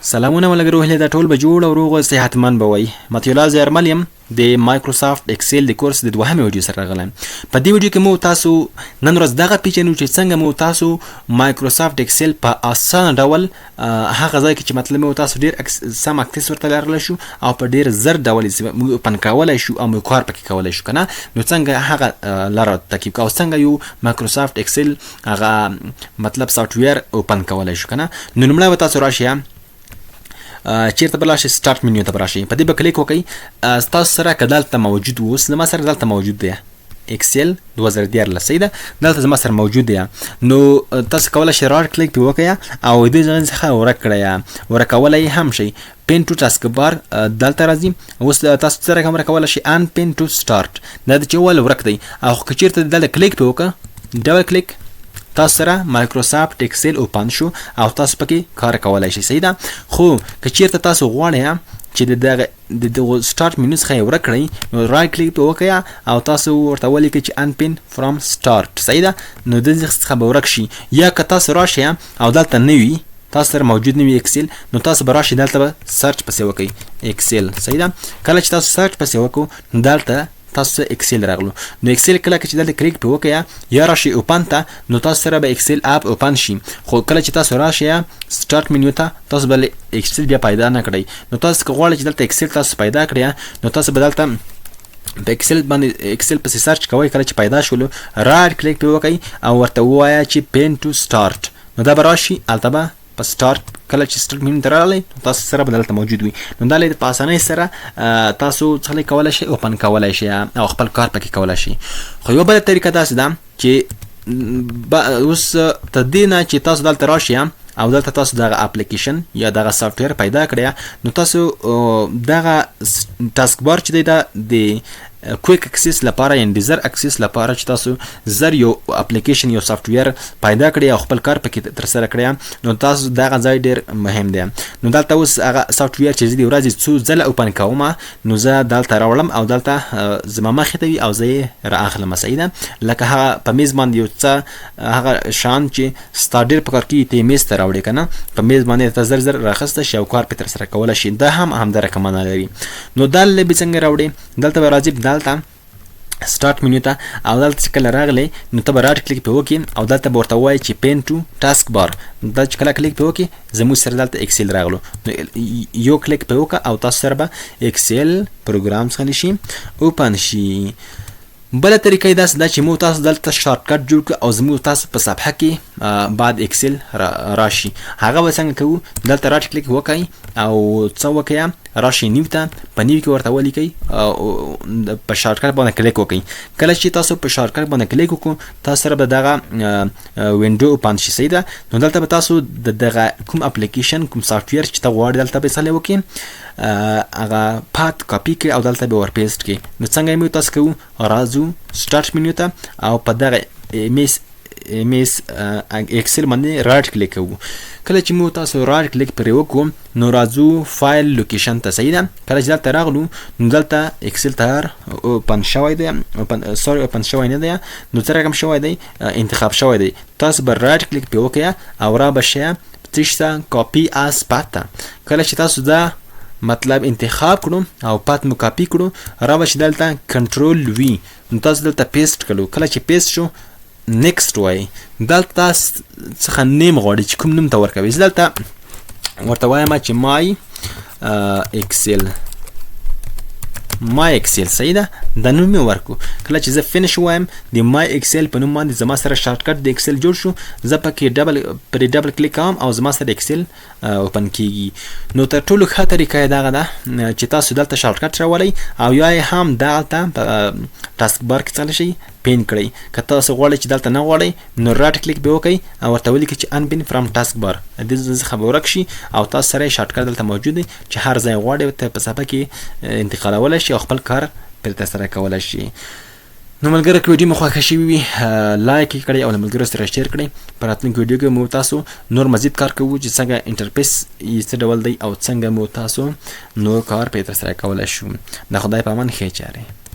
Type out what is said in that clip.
سلامونه ملګرو، هیله ده ټول به جوړ او روغ او صحتمند به وئ. مطیع الله زیارمل یم، د مایکروسافټ اکسل د کورس د دوهمې ویډیو سره راغلی. په دې ویډیو کې مو تاسو نن ورځ دغه پیژنو چې څنګه مو تاسو مایکروسافټ اکسل په اسانه ډول هغه ځای کې چې مطلب مو تاسو ډیر سم access ورته لرلی شو او په ډیر زر ډول موږ open کولی شو او موږ کار پکې کولی شو کنه. نو څنګه هغه لاره تعقیب او څنګه یو مایکروسافټ اکسل هغه مطلب software open کولی شو کنه. نو لومړی به تاسو راشئ چیرته به لاړ شئ، start menu ته به راشئ، په دې به کلیک وکړئ. ستاسو سره که دلته موجود اوس زما سره دلته موجود دی اکسل 2013، صحیح ده، دلته زما سره موجود دی. نو تاسو کولی شئ right click پرې وکړئ او دې ځای څخه ورک کړئ، ورکولی هم شئ. pin to taskbar دلته راځي. اوس تاسو څه رقم ورکولی شئ؟ unpin to start، دا د چې ول ورک دی. او که چیرته دلته کلیک پرې وکړه، double click، تاسو سره مایکروسافټ اکسل open شو او تاسو پکې کار کولای شئ، صحیح ده. خو که چیرته تاسو غواړئ چې د دغه د دغه start menu څخه یې ورک کړئ، نو right click پرې وکړئ او تاسو ورته ولیکئ چې unpin from start، صحیح ده. نو د دې څخه به ورک شي. یا که تاسو راشئ او دلته نه وي، تاسو سره موجود نه وي اکسل، نو تاسو به راشئ دلته به search پسې وکړئ اکسل، صحیح ده. کله چې تاسو search پسې وکړو، نو دلته تاسو اکسل راغلو. نو اکسل کله چې دلته کلیک په وکړئ یا راشي open ته، نو تاسو سره به اکسل app open شي. خو کله چې تاسو راشئ start menu ته، تاسو به اکسل بیا پیدا نه کړئ. نو تاسو که غواړئ چې دلته اکسل تاسو پیدا کړئ، نو تاسو به دلته په اکسل باندې اکسل پسې search کوئ. کله چې پیدا شولو، right click په وکړئ او ورته ووایه چې pin to start، نو دا به راشي هلته به په سٹارټ. کله چې start menu ته راغلی، نو تاسو سره به دلته موجود وي. نو دا په اسانۍ سره تاسو څه کولی شئ؟ open کولی شئ او خپل کار پکې کولی شئ. خو یوه بله طریقه داسې ده چې اوس تر دې نه چې تاسو دلته راشئ او دلته تاسو دغه اپلیکیشن یا دغه software پیدا کړی، نو تاسو دغه taskbar چې دی، دا د quick access لپاره، یعنی د زر access لپاره چې تاسو زر یو اپلیکیشن یو software پیدا کړی او خپل کار پکې تر سره کړی، نو تاسو دغه ځای ډیر مهم دی. نو دلته اوس هغه software چې زه د ورځې څو ځله open کوم، نو زه دلته راوړم او دلته زما مخې ته وي او زه یې را اخلم، صحیح ده. لکه هغه په میز باندې یو څه هغه شان چې ستا ډېر په کار کېږي، ته یې میز ته راوړې که نه، په میز باندې ته زر زر راخسته شي او کار پرې ترسره کولی شي. دا هم همدا رقم معنا لري. نو دا لبې څنګه راوړې؟ دلته به راځي دلته start menu ته او دلته چې کله راغلی، نو ته به right click پې وکړې او دلته به ورته ووایې چې pin to taskbar. دا چې کله کلیک پې وکړې، زموږ سره دلته اکسل راغلو. نو یو کلیک پې وکړه او تاسو سره به اکسل پروګرام څخه شي open شي. بله طریقه یې داسې ده چې مو تاسو دلته shortcut جوړ کړو او زموږ تاسو په صفحه کې بعد اکسل راشي. هغه به څنګه کوو؟ دلته right click وکړئ او څه وکړئ؟ راشي new ته، په new کې ورته ولیکئ او په shortcut باندې کلیک وکړئ. کله چې تاسو په shortcut باندې کلیک وکړو، تاسو سره به دغه window open شي، صحیح ده. نو دلته به تاسو د دغه کوم اپلیکیشن کوم software چې ته غواړې دلته به څه وکړي، هغه path copy کړئ او دلته به ور paste کړئ. نو څنګه یې تاسو کوو؟ راځو start menu ته او په دغه MS اکسل باندې right click کوو. کله چې مو تاسو right click پرې وکړو، نو راځو file location ته، صحیح ده. کله چې دلته راغلو، نو دلته اکسل تیار open شوی دی، open، sorry، open شوی نه دی. نو څه رقم شوی دی؟ انتخاب شوی دی. تاسو به right click پرې وکړئ او را به شئ څه شي ته؟ copy as path ته. کله چې تاسو دا مطلب انتخاب کړو او path مو کاپي کړو، را به شي دلته control V، نو تاسو دلته paste کړو. کله چې paste شو، next وای. دلته څخه name غواړي چې کوم نوم ته ورکوي. زه دلته ورته وایم چې my Excel، my Excel، صحیح ده. دا نوم مې ورکو. کله چې زه finish وایم، د my Excel په نوم باندې زما سره shortcut د اکسل جوړ شو. زه پکې double پرې double click کوم او زما سره اکسل open کیږي. نو تر ټولو ښه طریقه یې دغه ده چې تاسو دلته shortcut راولئ او یا یې هم دلته په taskbar کې څه شي pin کړئ. که تاسو غواړئ چې دلته نه غواړئ، نو right click به وکړئ او ورته ولیکئ چې unpin from taskbar، د دې څخه به ورک شي او تاسو سره shortcut دلته موجود دی چې هر ځای غواړئ ته په صفحه کې انتقالولی شي او خپل کار پرې ترسره کولی شي. نو ملګرو، که ویډیو مو خوښه شوې وي، like یې کړئ او له ملګرو سره share کړئ. په راتلونکي ویډیو کې مو تاسو نور مزید کار کوو چې څنګه interface یې څه ډول دی او څنګه مو تاسو نور کار پرې ترسره کولی شو. د خدای په امان، ښې چارې.